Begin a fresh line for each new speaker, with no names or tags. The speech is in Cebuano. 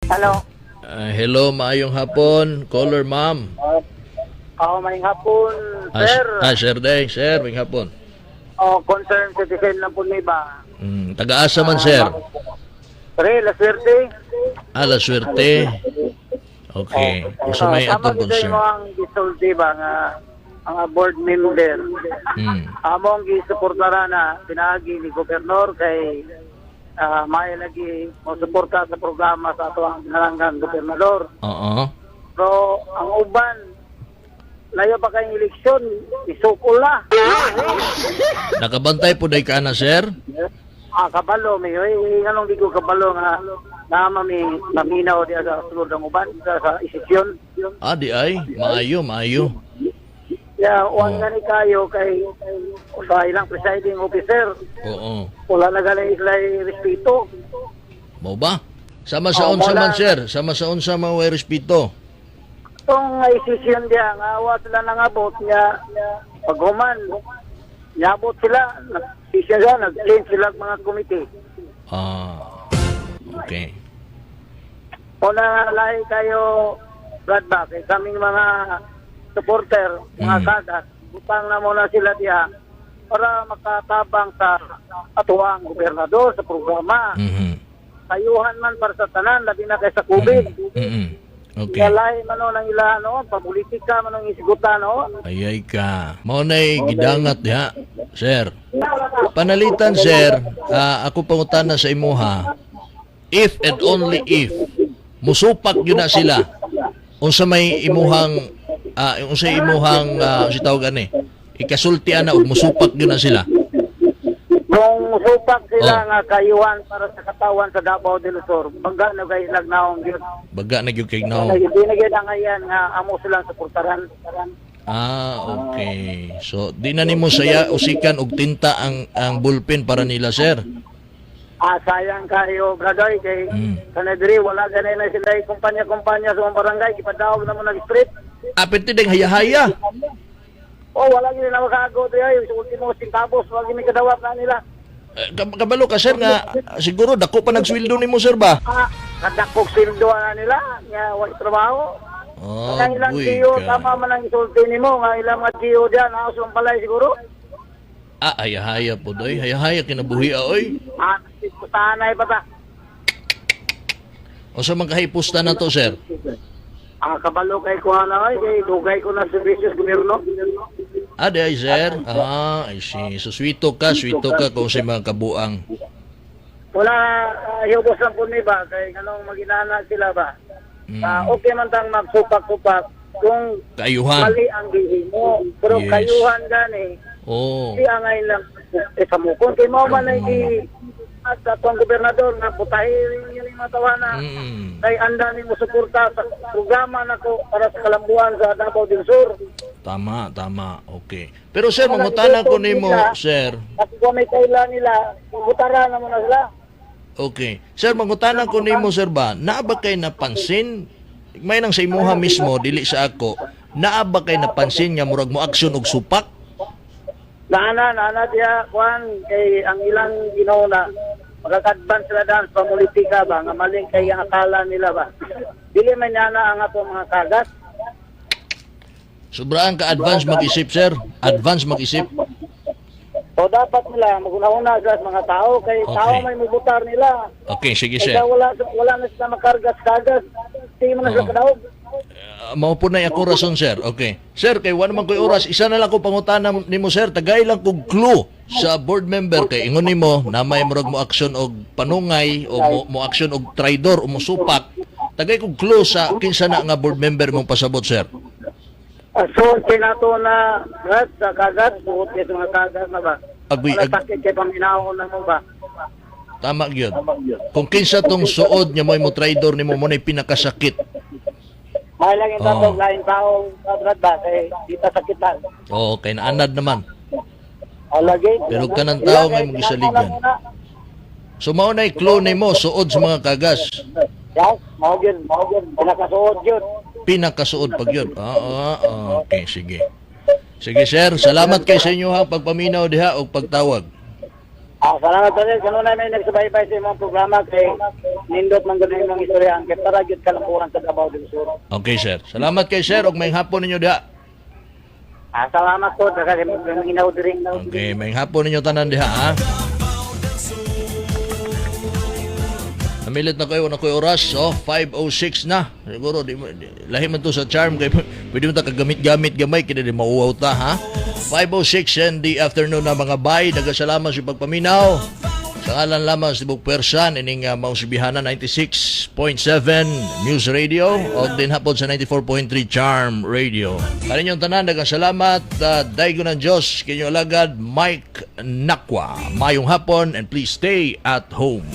Hello.
Ah, hello, maayong hapon. Caller, ma'am.
Ako, maayong hapon,
Ah,
sir.
Ah, sir day, sir, maayong hapon.
Oh, concerned citizen lang po ni ba?
Taga-asa man, sir?
Pre, la swerte.
Ah, la swerte. Okay. Unsa may
Tama
atong
gid
concern?
mo ang gisulti ba nga ang board member. Among gisuportara na pinaagi ni gobernador kay may lagi mo suporta sa programa sa ato ang pinalanggang gobernador. Pero ang uban, layo pa kayong eleksyon, isukol na.
Nakabantay po day ka na, sir?
Ah, kabalo may oy, nganong di ko kabalo nga na mami maminaw diya sa sulod ng uban sa isisyon.
Ah, di ay. Maayo, maayo.
Ya, uwan nga ni kayo kay sa ilang presiding officer, wala na gali ilay respeto.
Mao ba? Sama sa
Oh,
unsa
wala.
man, sir. Sama sa unsa man way respeto.
Itong isisyon diya nga awa sila nangabot niya paghuman niabot sila, nag-session sila, nag-change sila ang mga committee.
Ah. Okay.
O na lahi kayo, Brad ba, kay kaming mga supporter, mga kagas, butang na muna sila diha para makatabang sa atuang gobernador sa programa. Kayuhan man para sa tanan, labi na kay sa COVID.
Okay.
Kaya lahi man ang ila noon, papolitika man ang isigutan noon.
Ayay ka. Mao na'y gidangat diha, sir. Panalitan, sir, ako pangutana sa imuha, if and only if, musupak yun na sila, unsa may imuhang, unsa imuhang, si tawag ani, ikasultian na og musupak yun na sila.
Kung supak sila nga kayuhan para sa katawan sa Davao del Sur, baga na kay lagnaong yun.
Baga na gyud kay naong.
Hindi na gyud ang ayan nga amo silang suportaran.
Ah, okay. So, di na nimo saya usikan og tinta ang bullpen para nila, sir.
Ah, sayang kayo, brother, kay kanadiri wala ganay na sila yung kumpanya-kumpanya sa mga barangay, gipadawag na mo nag-street.
Apit din haya-haya.
Oh, wala gid na makaago diri ay sa ultimo centavos, wala gid kadawat na nila.
Eh, kabalo ka, sir, nga siguro dako pa nagsweldo nimo, sir, ba?
Ah, kadakog sweldo na nila, nga wala trabaho.
Oh,
Ang ilang
buy
tiyo,
ka.
tama man ang isulti nimo nga ilang mga tiyo diyan, aos ang balay siguro.
Ah, haya-haya po doy. Haya-haya kinabuhi ah, oy.
Ah, sanay pa ta.
O sa mga kahipusta na to, sir?
Ah, kabalo kay kuha na oy, kay dugay ko na serbisyo sa gobyerno.
Ah, di ay, sir. Ah, I see. So, sweeto ka kung sa mga kabuang.
Wala, hubos lang po ni ba kay nganong maginana sila ba? Ah, okay man tang magsupak-supak kung
Kayuhan.
mali ang gihimo. Pero kayuhan gani, si angay lang eh, sa mukon kay mao man ay gi at atong gobernador nga putahin yun yung mga tawana kay anda ni mo suporta sa programa nako para sa kalambuan sa Davao del Sur.
Tama, tama. Okay. Pero sir, mangutana ko nimo, sir.
Kasi kung may kaila nila, butara na mo na sila.
Okay. Sir, mangutana ko nimo, sir ba, naa ba kay napansin may nang sa imuha mismo dili sa ako, naa ba kay napansin nga murag mo aksyon og supak?
Naana, naana diya, kuan, kay ang ilang Ginoo na, magkakadvance sila daan sa politika ba, nga maling kay ang akala nila ba. Dili man niya ang ato mga kagas.
Sobrang ka-advance mag-isip, sir. Advance mag-isip.
O dapat nila, maguna-una sila sa mga tao, kay tao may mubutar nila.
Okay, sige,
Kaya
sir.
wala, wala na sila makargas-kagas. Di mo na sila kadaog.
Mao po na ako rason, sir. Okay. Sir, kay wala man ko'y oras, isa na lang ko pangutana nimo, sir. Tagay lang kog clue sa board member kay ingon nimo na may murag mo aksyon og panungay o mo aksyon og traidor o mo supak. Tagay kog clue sa kinsa na nga board member mong pasabot, sir.
Ah, so, kinato na, Brad, sa kagas, buot kay sa mga kagas na ba?
Agoy,
Wala sakit kay paminaon na mo ba?
Tama gyud. Kung kinsa tong suod nga mo'y mo traidor nimo mo na'y pinakasakit.
May lang yung tatog, laing taong, Brad ba? Kay di ta sakitan.
Oo, kay naanad naman.
O, lagi.
Pero kanang tao nga imong gisaligan. So mao na'y clue nimo suod sa mga kagas.
Yes, mao gyud, mao gyud. Pinakasuod gyud.
Pinakasuod pag yun. Ah, okay, sige. Sige sir, salamat kay sa inyo ha pagpaminaw diha og pagtawag.
Ah, salamat sir. Kanunay may nagsubaybay sa imong programa kay nindot man gud imong istoryahan kay para gyud kalampuan sa Davao del Sur.
Okay, sir. Salamat kay sir ug maayong hapon ninyo diha.
Ah, salamat po sa imong inaw diri.
Okay, maayong hapon ninyo tanan diha ha. Namilit na kayo, na ko'y oras. Oh, 5:06 na. Siguro, di, lahi man to sa Charm. Kay, pwede mo ta kagamit-gamit gamay, kaya di mauwaw ta, ha? 5:06 in the afternoon na, mga bay. Nagasalamat sa pagpaminaw. Sa ngalan lamang sa Tibok Persan, ining Mausibihanan 96.7 News Radio o din hapon sa 94.3 Charm Radio. Kaninyong tanan, nagasalamat. Daigo ng Diyos, kinyo alagad, Mike Nakwa. Mayong hapon and please stay at home.